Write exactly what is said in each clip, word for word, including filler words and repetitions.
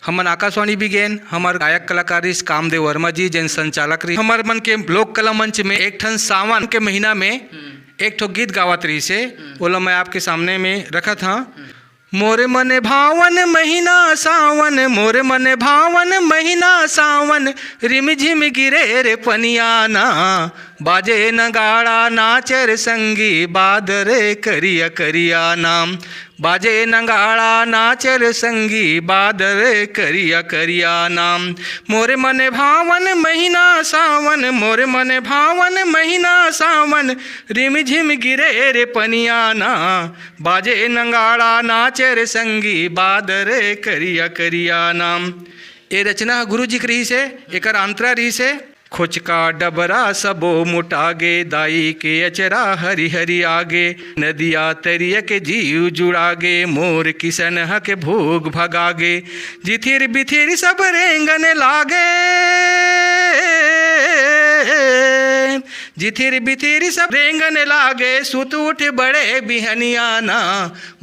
हमन आकाशवाणी भी गेन, हमर गायक कलाकार रिहिस कामदेव वर्मा जी, जेन संचालक रिहिस। हमर मन के लोक कला मंच में एक ठन सावन के महीना में हम्म। एक ठो गीत गावत रिहिस हे, हम्म। ओला मैं आपके सामने में रखत हाँ। हम्म। मोरे मन भावन महीना सावन, मोरे मन भावन महीना सावन, रिमझिम गिरे रे पनिया ना, बाजे नगाड़ा नाचे रे संगी, बादरे करिया करिया नाम। बाजे नगाड़ा नाचे रे संगी, बादरे करिया करिया नाम। मोरे मन भावन महीना सावन, मोरे मन भावन महीना सावन, रिमझिम गिरे रे पनिया ना, बाजे नगाड़ा नाचे रे संगी, बादरे करिया करिया नाम। ए रचना ह गुरु जी के रिहिस हे, एकर अंतरा रिहिस हे। खोचका डबरा सबो मोटागे, दाई के अचरा हरी हरी आगे, नदिया तरिया के जीव जुड़ागे, मोर किसनहा के भोग भगागे, जिथिर बिथिर सब रेंगन लागे, जिथिर बिथिर सब रेंगन लागे, सुत उठ बड़े बिहनिया ना,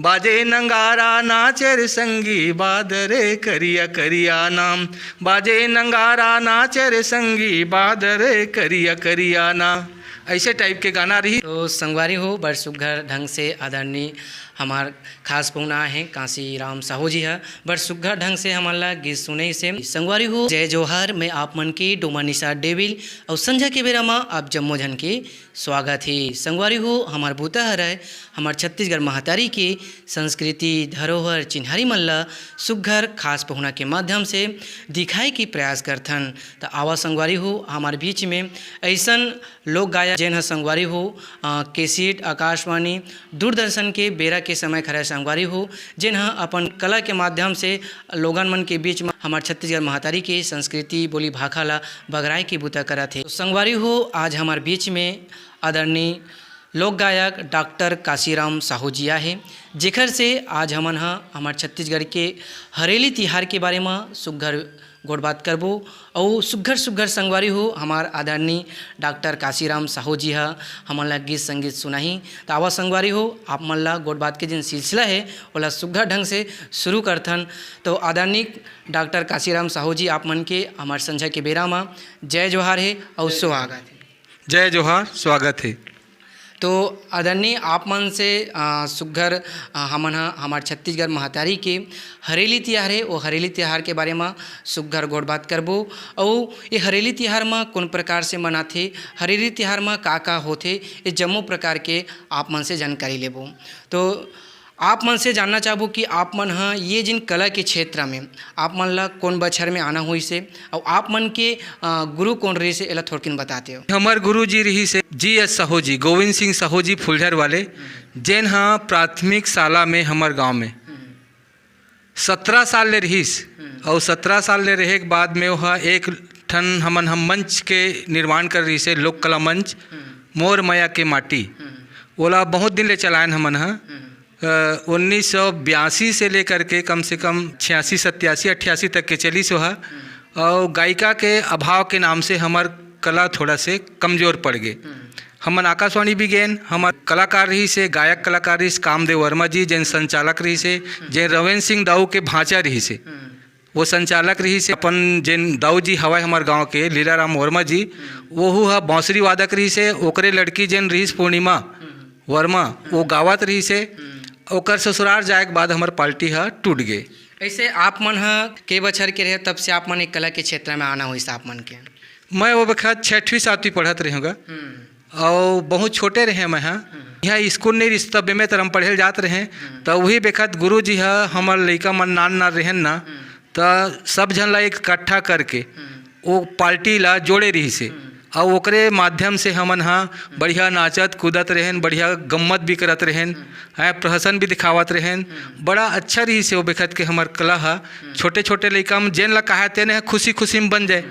बाजे नगाड़ा नाचे रे संगी, बादरे करिया करिया नाम। बाजे नगाड़ा नाचे रे संगी, बादरे करिया करिया नाम। ऐसे टाइप के गाना रही। तो संगवारी हो, बड़ सुग्घर ढंग से आदरणीय हमार खास पहुना हे कांसी राम साहू जी ह, बड़ सुग्घर ढंग से हमन ला गीत सुनइस हे। संगवारी हो, जय जोहार। मैं आप मन के डोमा निशा डेविल अउ संझा के बेरा म आप जम्मो झन के स्वागत हे। संगवारी हो, हमर बूता हरय हमर छत्तीसगढ़ महतारी के संस्कृति, धरोहर, चिन्हारी मन ल सुग्घर खास पहुना के माध्यम से दिखाए के प्रयास करथन। त आवा संगवारी हो, हमर बीच में अइसन लोक गायक, जेन ह संगवारी हो, अ, कैसेट, आकाशवाणी, दूरदर्शन के बेरा के समय के हरय संगवारी हो, जेन ह अपन कला के माध्यम से लोगन मन के बीच म हमर छत्तीसगढ़ महतारी के संस्कृति, बोली भाखा ल बगराए के बूता करत हे। संगवारी हो, आज हमर बीच में आदरणीय लोक गायक डॉक्टर काशीराम साहू जी आहे, जेकर से आज हमन ह हमर छत्तीसगढ़ के हरेली तिहार के बारे म सुग्घर गोठ बात करबो। अउ सुग्घर सुग्घर संगवारी हो, हमार आदरणीय डॉक्टर काशीराम साहू जी ह हमन ला गीत संगीत सुनाही। त आवा संगवारी हो, आप मन ला गोठ बात के जेन सिलसिला हे, ओला सुग्घर ढंग से शुरू करथन। तो आदरणीय डॉक्टर काशीराम साहू जी, आप मन के हमर संझा के बेरा म जय जोहार हे अउ स्वागत हे। जय जोहार, स्वागत हे। तो आदरणीय, आप मन से, अ, सुग्घर, अ, हमन ह, हमर छत्तीसगढ़ महतारी के हरेली तिहार हे, ओ हरेली तिहार के बारे म सुग्घर गोठ बात करबो। अउ ये हरेली तिहार म कोन प्रकार से मनाथे, हरेली तिहार म का-का होथे, ये जम्मो प्रकार के आप मन से जानकारी लेबो। तो आप मन से जानना चाहबो कि आप मन ह ये जिन कला के क्षेत्र में आप मन ला कोन बछर में आना होइस हे, अउ आप मन के, अ, गुरु कोन रहिस हे, एला थोड़किन बताते हो। हमर गुरु जी रहिस हे जी एस साहू जी, गोविंद सिंह साहू जी फुलझर वाले, जेन ह प्राथमिक शाला में हमर गांव में सत्रह साल ले रहिस, अउ सत्रह साल ले रहे के बाद में ओह एक ठन हमन ह मंच के निर्माण कर रहिस हे, लोक कला मंच, मोर मया के माटी। ओला बहुत दिन ले चलायन हमन ह। अ, उन्नीस सौ बयासी से लेकर के कम से कम छियासी, सत्यासी, अट्ठासी तक के चलिस ओह। अउ गायिका के अभाव के नाम से हमर कला थोड़ा से कमजोर पड़ गे। हमन आकाशवाणी भी गेन, हमर कलाकार रहिस हे, गायक कलाकार रहिस कामदेव वर्मा जी, जेन संचालक रहिस हे, जेन रविंद्र सिंह दाऊ के भांचा रहिस हे, वो संचालक रहिस हे। अपन जेन दाऊ जी हवय हमर गांव के लीलाराम वर्मा जी, वहू ह बांसुरी वादक रहिस हे। ओकरे लड़की जेन रहिस पूर्णिमा वर्मा, वो गावत रहिस हे। ओकर ससुराल जाए के बाद हमर पार्टी ह टूट गे। ऐसे आप मन ह के बछर के रहे, तब से आप मन एक कला के क्षेत्र में आना होइस आप मन के? मैं वो बखत छठवीं सातवीं पढ़त रहेंव गा। अउ बहुत छोटे रहे मैं ह। यहाँ स्कूल नहीं रिहिस, तब में तरम पढ़े ल जात रहे। त वही बेखत गुरु जी ह हमर लइका मन नान नान रहेन ना, त सब झन ला इकट्ठा करके वो पार्टी ला जोड़े रहिस हे। अउ ओकरे माध्यम से हमन ह बढ़िया नाचत कूदत रहेन, बढ़िया गम्मत भी करत रहेन, हैं, प्रहसन भी दिखावत रहेन। बड़ा अच्छा रहिस हे वो बेखत के हमर कला ह। छोटे छोटे लइका मन जेन ला कहाय तेन ह खुशी खुशी में बन जाए,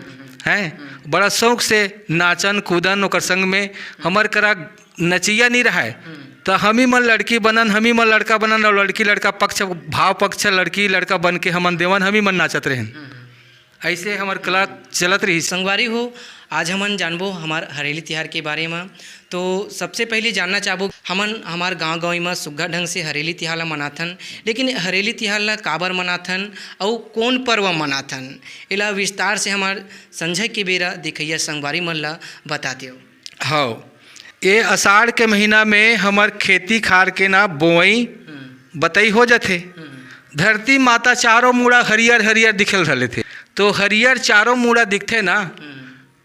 हैं, बड़ा शौक से नाचन कूदन। ओकर संग में हमर करा नचिया नहीं रहाय, त हम ही मन लड़की बनन, हम ही मन लड़का बनन, अउ लड़की लड़का पक्ष, भाव पक्ष, लड़की लड़का बन के हमन देवन, हम ही मन नाचत रहेन। ऐसे हमर कला चलत रहिस। संगवारी हो, आज हमन जानबो हमर हरेली तिहार के बारे म। तो सबसे पहले जानना चाहबो, हमन हमर गांव गंवई म सुग्घर ढंग से हरेली तिहार ला मनाथन, लेकिन हरेली तिहार ला काबर मनाथन अउ कोन पर्व मनाथन, एला विस्तार से हमर संझा के बेरा देखइया संगवारी मन ला बता देव। हव, ये अषाढ़ के महीना में हमर खेती खार के ना बोवई हम्म। बतई हो जाथे। हम्म। धरती माता चारों मुड़ा हरियर हरियर दिखल धर लेथे। तो हरियर चारों मुड़ा दिखथे ना, हम्म।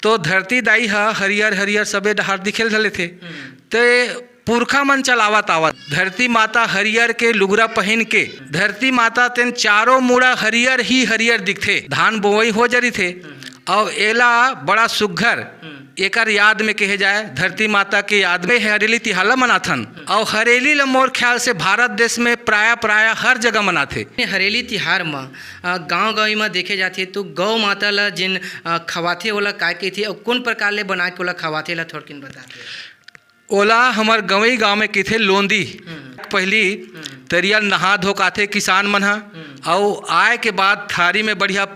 तो धरती दाई ह हरियर हरियर सबे डहार दिखेल धर लेथे। हम्म। ते पुरखा मन चलावत आवत धरती माता हरियर के लुगरा पहिन के, धरती माता तेन चारों मुड़ा हरियर ही हरियर दिखथे। धान बोवई हो जरिथे। हम्म। अउ एला बड़ा सुग्घर हम्म। एकर याद में कहे जाए, धरती माता के याद में हरेली तिहार ला मनाथन। हम्म। अउ हरेली ला मोर ख्याल से भारत देश में प्रायः प्रायः हर जगह मनाथे। हरेली तिहार म, अ, गांव गंवई म देखे जाथे तो गौ माता ला जेन, अ, खवाथे ओला काय कहिथे अउ कोन प्रकार ले बना के ओला खवाथे, एला थोड़किन बता दे। ओला हमर गंवई गांव में कहिथे लोंदी। हम्म। पहली हम्म। तरिया नहा धो के आथे किसान मन ह, हम्म। अउ आए के बाद थारी में बढ़िया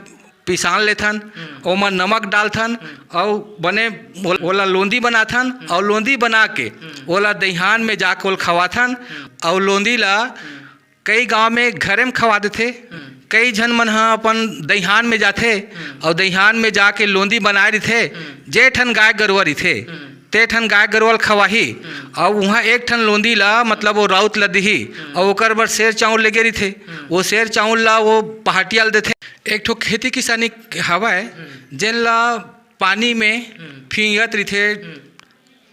पिसान लेथन, हम्म। ओमा नमक डालथन, हम्म। अउ बने ओल-, ओला लोंदी बनाथन, हम्म। अउ लोंदी बना के हम्म। ओला दइहान में जाके ओला खवाथन, हम्म। अउ लोंदी ला हम्म। कई गांव में घरे में खवा देथे, हम्म। कई झन मन ह अपन दइहान में जाथे, हम्म। अउ दइहान में जाके लोंदी बनाए रिथे, हम्म। जे ठन गाय गरुवा रिथे, हम्म। ते ठन गाय गरुवा ल खवाही, हम्म। अउ उहाँ एक ठन लोंदी ला, मतलब वो राउत ला दिही, हम्म। अउ ओकर बर सेर चाउर लेगे रिथे, हम्म। वो सेर चाउर ला वो पहाटिया ल देथे। एक ठो खेती किसानी हवय, हम्म। जेन ला पानी में हम्म। फींगत रिथे, हम्म।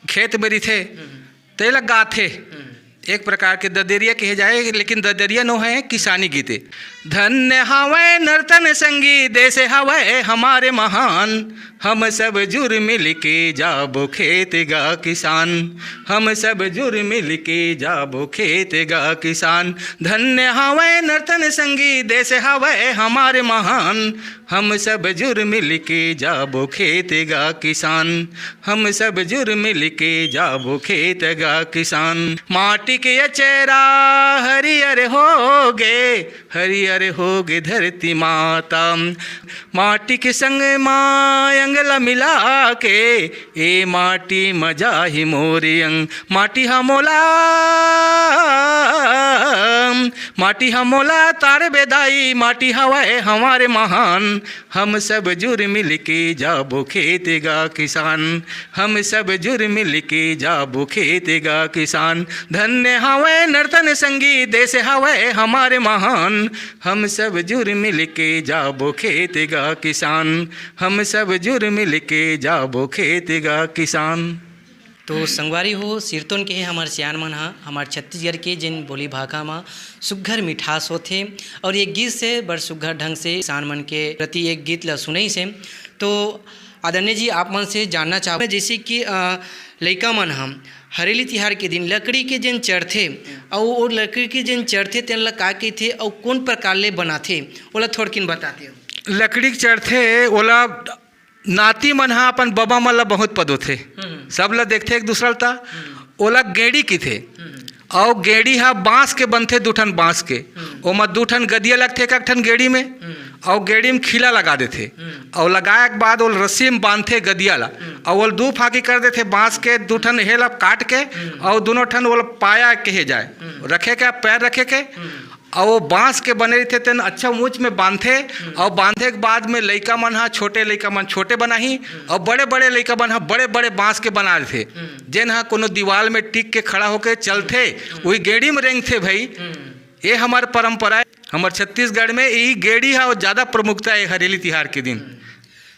खेत में रिथे, हम्म। तेला गाथे। हम्म। एक प्रकार के ददरिया कहे जाए, लेकिन ददरिया नो है, किसानी गीते। धन्य हवय नर्तन संगी, देश हवय हमारे महान। हम सब जुर मिल के जाबो खेत गा किसान, हम सब जुर मिल के जाबो खेत गा किसान। धन्य हवय नर्तन संगी, देश हवय हमारे महान। हम सब जुर मिल के जाबो खेत गा किसान, हम सब जुर मिल के जाबो खेत गा किसान। माटी के अचरा हरियर होगे, हरियर होगे धरती माता। माटी के संग मा अंग ला मिला के, ए माटी म जाही मोर अंग। माटी ह मोला, माटी ह मोला तार बेदाई, माटी हवय हमारे महान। हम सब जुर मिल के जाबो खेत गा किसान, हम सब जुर मिल के जाबो खेत गा किसान। धन्य हवय नर्तन संगी, देश हवय हमारे महान। हम सब जुर मिल के जाबो खेत गा किसान, हम सब जुर मिल के जाबो खेत गा किसान। तो संगवारी हो, सिरतोन के हे हमर सियान मन ह, हमर छत्तीसगढ़ के जेन बोली भाखा म सुग्घर मिठास होथे, और ये गीत से बड़ सुग्घर ढंग से किसान मन के प्रति एक गीत ल सुनई से। तो आदरणीय जी, आप मन से जानना चाहबे, जैसे कि, अ, लइका मन ह हरेली तिहार के दिन लकड़ी के जेन चढ़थे, अउ वो लकड़ी के जेन चढ़थे, तेन ल का कहिथे, अउ कोन प्रकार ले बनाथे, ओला थोड़किन बताते हो। लकड़ी के चढ़थे, ओला नाती मन ह अपन बबा मन ल बहुत पदोथे। हम्म। सब ल देखथे एक दूसरा ल त। हम्म। ओला गेड़ी किथे। हम्म। अउ गेड़ी ह बांस के बनथे, दू ठन बांस के। हम्म। ओमा दू ठन गदिया लगथे एक, एक ठन गेड़ी में। हम्म। अउ गेड़ी में खीला लगा देथे। हम्म। अउ लगाए के बाद ओल रस्सी में बांधथे गदिया ला। हम्म। अउ ओल दू फाकी कर देथे बांस के, दू ठन हेला काट के। हम्म। अउ दोनों ठन ओल पाया कहे जाए। हम्म। रखे के, पैर रखे के। हम्म। अउ वो बांस के बने रहिथे, तेन अच्छा ऊंच में बांधथे। हम्म। अउ बांधे के बाद में लइका मन ह, छोटे लइका मन छोटे बनाही, हम्म। अउ बड़े-बड़े लइका मन ह बड़े-बड़े बांस के बना लेथे, हम्म। जेन ह कोनो दीवाल में टिक के खड़ा होके चलथे, हम्म। वही गेड़ी में रेंगथे भाई। हम्म। ये हमर परंपरा है, हमर छत्तीसगढ़ में यही गेड़ी ह ज्यादा प्रमुखता है हरेली तिहार के दिन। हम्म।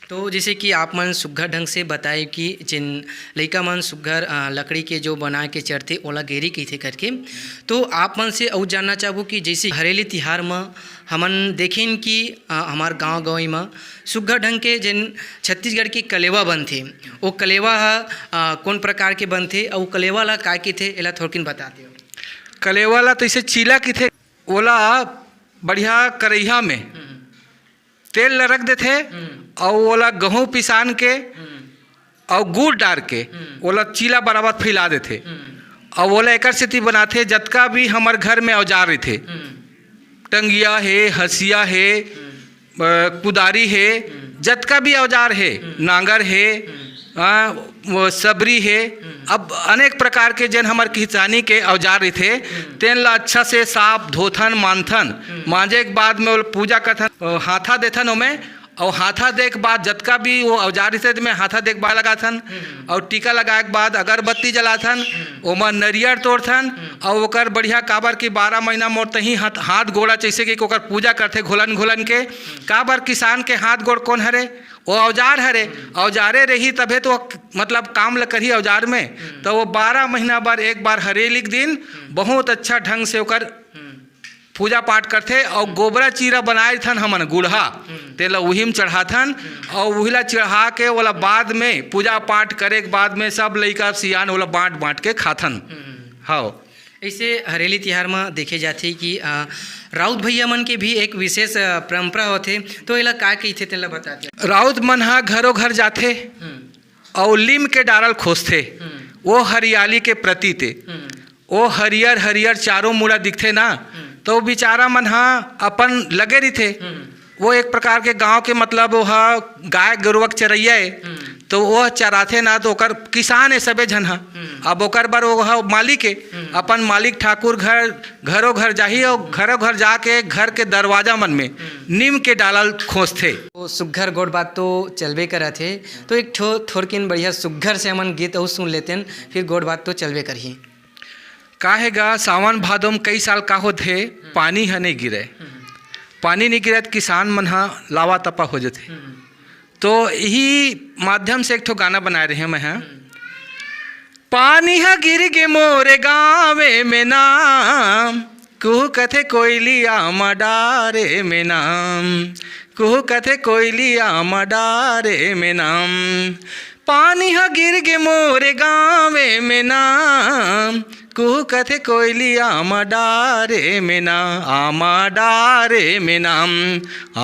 तो जैसे कि आप मन सुग्घर ढंग से बताए कि जेन लइका मन सुग्घर, अ, लकड़ी के जो बना के चढ़थे, ओला गेड़ी कहिथे करके। तो आप मन से अउ जानना चाहबो कि जैसे हरेली तिहार म हमन देखेन कि, अ, हमार गांव गंवई म सुग्घर ढंग के जेन छत्तीसगढ़ के कलेवा बनथे, वो कलेवा ह, अ, कोन प्रकार के बनथे, अउ कलेवा ला का कहिथे, एला थोड़किन बता देव। कलेवा ला तो इसे चीला कहिथे, ओला बढ़िया करइहा में हम्म। तेल ल रख देथे, हम्म। अउ ओला गहूं पिसान के हम्म। अउ गुड़ डार के हम्म। ओला चीला बराबर फैला देथे। हम्म। अउ ओला एकर सेती बनाथे, जतका भी हमर घर में औजार रहिथे, हम्म। टंगिया हे, हंसिया हे, हम्म। अ, कुदारी हे, हम्म। जतका भी औजार हे, हम्म। नांगर हे, हम्म। आ, वो सबरी हे। अब अनेक प्रकार के जेन हमर किसानी के औजार रहिथे, तेन ला अच्छा से साफ धोथन, मांजथन। मांजे के बाद में ओला पूजा करथन, अ, हाथा देथन ओमे, अउ हाथा दे के बाद जतका भी वो औजार रहिथे, तेमे हाथा दे के बाद लगाथन, अउ टीका लगाए के बाद अगरबत्ती जलाथन, ओमा नरियर तोड़थन, अउ ओकर बढ़िया, काबर कि बारह महीना मोर तही हाथ, हाथ गोड़ा जैसे कि ओकर पूजा करथे घोलन घोलन के। काबर किसान के हाथ गोड़ कोन हरे? वो औजार हरे। औजारे रही तभे तो, मतलब, काम ल करही औजार में। तो वो बारह महीना बर एक बार हरेली के दिन बहुत अच्छा ढंग से ओकर पूजा पाठ करथे। और गोबरा चीरा बनाए थन हमन गुड़हा, तेला उही में चढ़ाथन। और उही ला चढ़ा के ओला बाद में, पूजा पाठ करे के बाद में, सब लइका सियान ओला बांट बांट के खाथन। हव। ऐसे हरेली तिहार म देखे जाथे कि, अ, राउत भैया मन के भी एक विशेष, अ, परंपरा होथे, तो एला का कहिथे, तेला बता दे। राउत मन ह घरो घर जाथे, हम्म। अउ लीम के डारल खोसथे। हम्म। वो हरियाली के प्रतीक ए। हम्म। वो हरियर हरियर चारों मुड़ा दिखथे ना, हम्म। तो बेचारा मन ह अपन लगे रहिथे। हम्म। वो एक प्रकार के गांव के, मतलब, वो ह गाय गरुवा के चरैया ए, हम्म। तो वो चराथे ना, तो ओकर किसान ए सबे झन ह। हम्म। अब ओकर बर वो ह मालिक ए, हम्म। अपन मालिक ठाकुर घर, घरो घर जाही और घरो घर जाके घर के दरवाजा मन में हम्म। नीम के डाला ल खोसथे। वो सुग्घर गोठ बात तो चलबे करत हे, तो एक ठो थोरकिन बढ़िया सुग्घर से हमन गीत अउ सुन लेतेन, फिर गोठ बात तो चलबे करही। काहे गा, सावन भादो में कई साल का होथे, पानी ह नइ गिरे। पानी नइ गिरे त किसान मन ह लावा तपा हो जथे। तो इही माध्यम से एक ठो गाना बनाए रहे मैं ह। पानी ह गिर गे मोरे गाँवे में ना, कुहू कथे कोयलिया म डारे में ना, कुहू कथे कोयलिया म डारे में ना। पानी ह गिर गे मोरे गाँवे में ना, कुहू कथे कोयलिया म डारे में ना, आमा डारे में ना,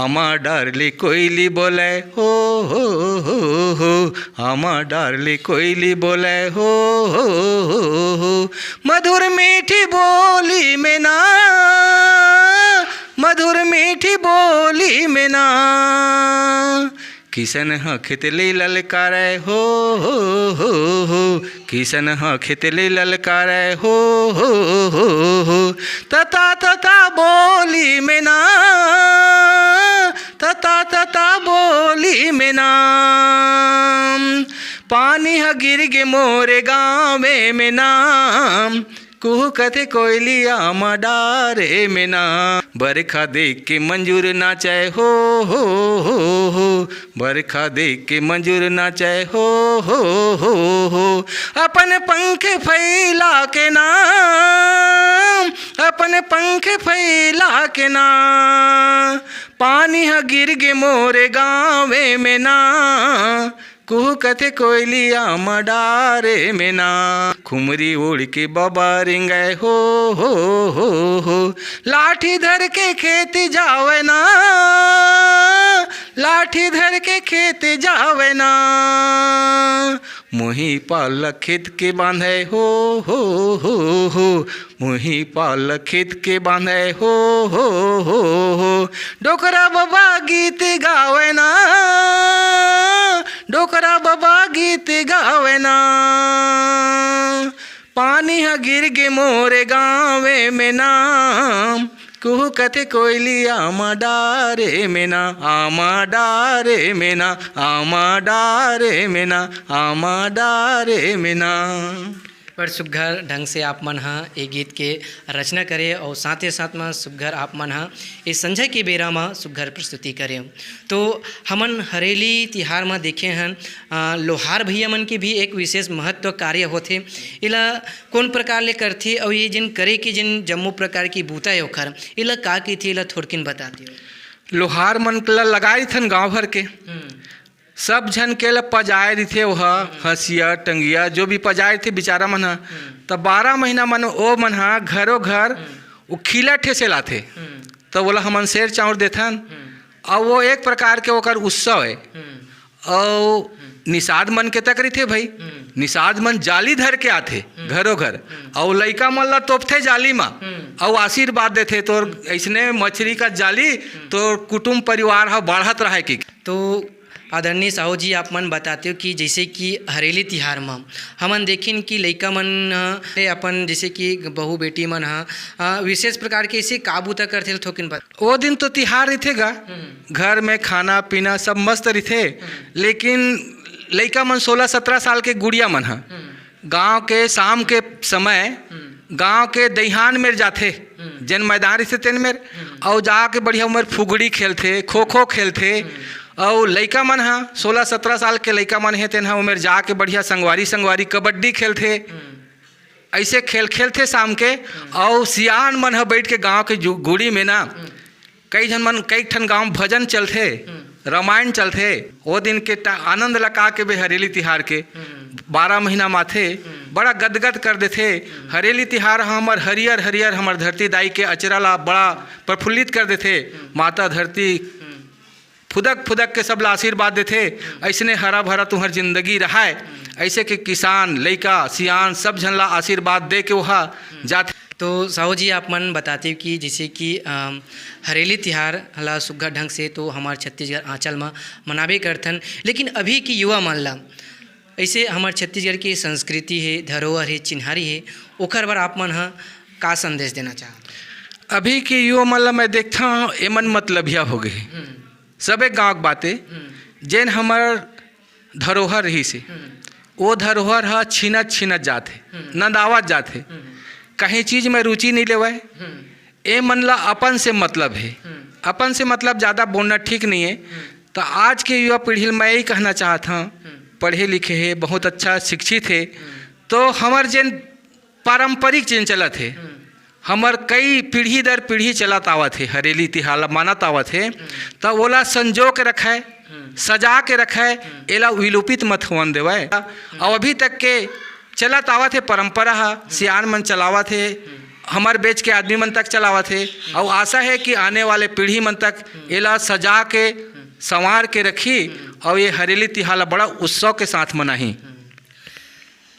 आमा डारली कोयली बोले हो, हो, हो, हो, आमा डारली कोयली बोले हो, हो, हो, हो। मधुर मीठी बोली में ना, मधुर मीठी बोली में ना, किसन ह खेत ले ललकारे हो, हो, हो, हो। किसन ह खेत ले ललकारे हो, हो, हो, हो। तता, तता बोली में ना, तता, तता बोली में ना। पानी ह गिर गे मोरे गाँवे में ना, कुहू कथे कोयलिया म डारे में ना। बरखा देख के मंजूर नाचे हो, हो, हो, हो। बरखा देख के मंजूर नाचे हो, हो, हो, हो। अपन पंख फैला के ना, अपन पंख फैला के ना। पानी ह गिर गे मोरे गाँवे में ना, कुहू कथे कोयलिया म डारे में ना। खुमरी उड़ के बबा रेंगे हो, हो, हो, हो। लाठी धर के खेत जावे ना, लाठी धर के खेत जावे ना। मुही पाल खेत के बांधे हो, हो, हो, हो। मुही पाल खेत के बांधे हो, हो, हो, हो। डोकरा बबा गीत गावे ना, डोकरा बबा गीत गावे ना। पानी ह गिर गे मोरे गाँवे में ना, कुहू कथे कोयलिया म डारे में ना, आमा डारे में ना, आमा डारे में ना, आमा डारे में ना। बड़ सुग्घर ढंग से आप मन ह ए गीत के रचना करे अउ साथे साथ म सुग्घर आप मन ह ए संझा के बेरा म सुग्घर प्रस्तुति करे। तो हमन हरेली तिहार म देखे हन, अ, लोहार भैया मन के भी एक विशेष महत्व कार्य होथे। एला कोन प्रकार ले करथे अउ ये जिन करे के जिन जम्मो प्रकार की बूता हे ओखर, एला का कहिथे, एला थोरकिन बता दियो। लोहार मन ला लगाए रहिथन गाँव भर के। हम्म। सब झन के ल पजाए रहिथे ओहा, हंसिया, टंगिया, जो भी पजाए रहिथे बिचारा मन ह। त बारह महीना मन ओ मन ह घरो घर ओ खीला ठेसे लाथे। त ओला हमन सेर चाउर देथन। अउ वो एक प्रकार के ओकर उत्सव हे। अउ निषाद मन के तक रहिथे भाई। निषाद मन जाली धर के आथे घरो घर। अउ लइका मन ला तोपथे जाली म। अउ आशीर्वाद देथे, "तोर अइसने मछरी का जाली, तोर कुटुम परिवार ह बाढ़त रहय" कि। तो आदरणीय साहू जी, आप मन बताते हो कि जैसे कि हरेली तिहार म हमन देखिन कि लइका मन ह, अपन जैसे कि बहू बेटी मन ह, अ, विशेष प्रकार के ऐसे का बूता करथे, थोकिन बता। ओ दिन तो तिहार रहिथे गा, हम्म। घर में खाना पीना सब मस्त रहिथे, हम्म। लेकिन लइका मन सोलह सत्रह साल के गुड़िया मन ह, हम्म। गांव के शाम के समय हम्म। गांव के दइहान मेर जाथे, हम्म। जेन मैदान रहिथे तेन मेर, हम्म। अउ जाके बढ़िया ओमेर फुगड़ी खेलथे, खो-खो खेलथे, हम्म। अउ लइका मन ह, सोलह सत्रह साल के लइका मन हे, तेन ह ओमेर जाके बढ़िया संगवारी, संगवारी कबड्डी खेलथे। हम्म। अइसे खेल खेलथे शाम के, हम्म। अउ सियान मन ह बइठ के गांव के जु-, गुड़ी में ना, हम्म। कई झन मन, कई ठन गांव भजन चलथे, हम्म। रामायण चलथे। ओ दिन के टा-, आनंद ला का के बे हरेली तिहार के, हम्म। बारह महीना माथे, हम्म। बड़ा गदगद कर देथे। हम्म। हरेली तिहार ह हमर हरियर हरियर हमर धरती दाई के अचरा ला बड़ा प्रफुल्लित कर देथे। हम्म। माता धरती हम्म। फुदक फुदक के सब ला आशीर्वाद देथे। हम्म। अइसने हरा भरा तुम्हर जिंदगी रहाय। हम्म। अइसे के किसान, लइका, सियान सब झन ला आशीर्वाद दे के ओहा हम्म। जाथे। तो साहू जी, आप मन बताते हो कि जैसे कि, अम, हरेली तिहार ला सुग्घर ढंग से तो हमर छत्तीसगढ़ आंचल म मनाबे करथन, लेकिन अभी के युवा मन ला ऐसे हमर छत्तीसगढ़ के संस्कृति हे, धरोहर हे, चिन्हारी हे, ओकर बर आप मन ह का संदेश देना चाहत? अभी के युवा मन ला मैं देखथंव, एमन मतलबिया हो गए। हम्म। सबे गांव के बाते, हम्म। जेन हमर धरोहर रहिस हे, हम्म। ओ धरोहर ह छीनत छीनत जात हे, हम्म। नंदावत जात हे। हम्म। कहीं चीज में रुचि नइ लेवय। हम्म। ए मन ला अपन से मतलब हे। हम्म। अपन से मतलब ज्यादा बोलना ठीक नइ हे। हम्म। त आज के युवा पीढ़ी ल मैं यही कहना चाहत हंव, हम्म। पढ़े लिखे हे, बहुत अच्छा शिक्षित हे, हम्म। तो हमर जेन पारंपरिक जेन चलत हे, हम्म। हमर कई पीढ़ी दर पीढ़ी चलत आवत हे, हरेली तिहार ला मानत आवत हे, हम्म। त ओला संजो के रखय, हम्म। सजा के रखय, हम्म। एला विलोपित मत होवन देवय। हम्म। अउ अभी तक के चलत आवत हे परंपरा ह, हम्म। सियान मन चलावत हे, हम्म। हमर बेच के आदमी मन तक चलावत हे, हम्म। अउ आशा हे कि आने वाले पीढ़ी मन तक हम्म। एला सजा के, हम्म। संवार के रखही, हम्म। अउ ये हरेली तिहार ला बड़ा उत्सव के साथ मनाही। हम्म।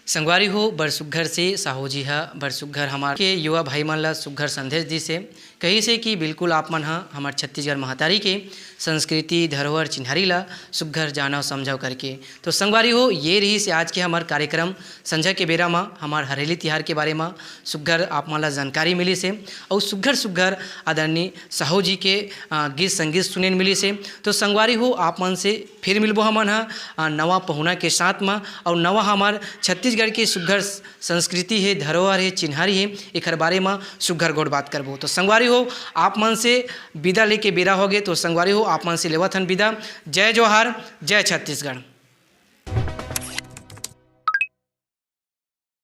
संगवारी हो, बड़ सुग्घर से साहू जी ह, बड़ सुग्घर हमर के युवा भाई मन ला सुग्घर संदेश दिस हे। कहिस हे कि बिल्कुल आप मन ह हमर छत्तीसगढ़ महतारी के संस्कृति, धरोहर, चिन्हारी ला सुग्घर जानव, समझव करके। तो संगवारी हो, ये रहिस हे आज के हमर कार्यक्रम संझा के बेरा म हमर हरेली तिहार के बारे म सुग्घर आप मन ला जानकारी मिलिस हे। अउ सुग्घर सुग्घर आदरणीय साहू जी के, अ, गीत संगीत सुने ल मिलिस हे। तो संगवारी हो, आप मन से फिर मिलबो हमन ह, अ, नवा पहुना के साथ म, अउ नवा हमर छत्तीसगढ़ के सुग्घर स-, संस्कृति हे, धरोहर हे, चिन्हारी हे, एखर बारे म सुग्घर गोठ बात करबो। तो संगवारी हो, आप मन से विदा लेके बेरा होगे, तो संगवारी हो, आप मन से लेवत हन विदा। जय जोहार, जय छत्तीसगढ़।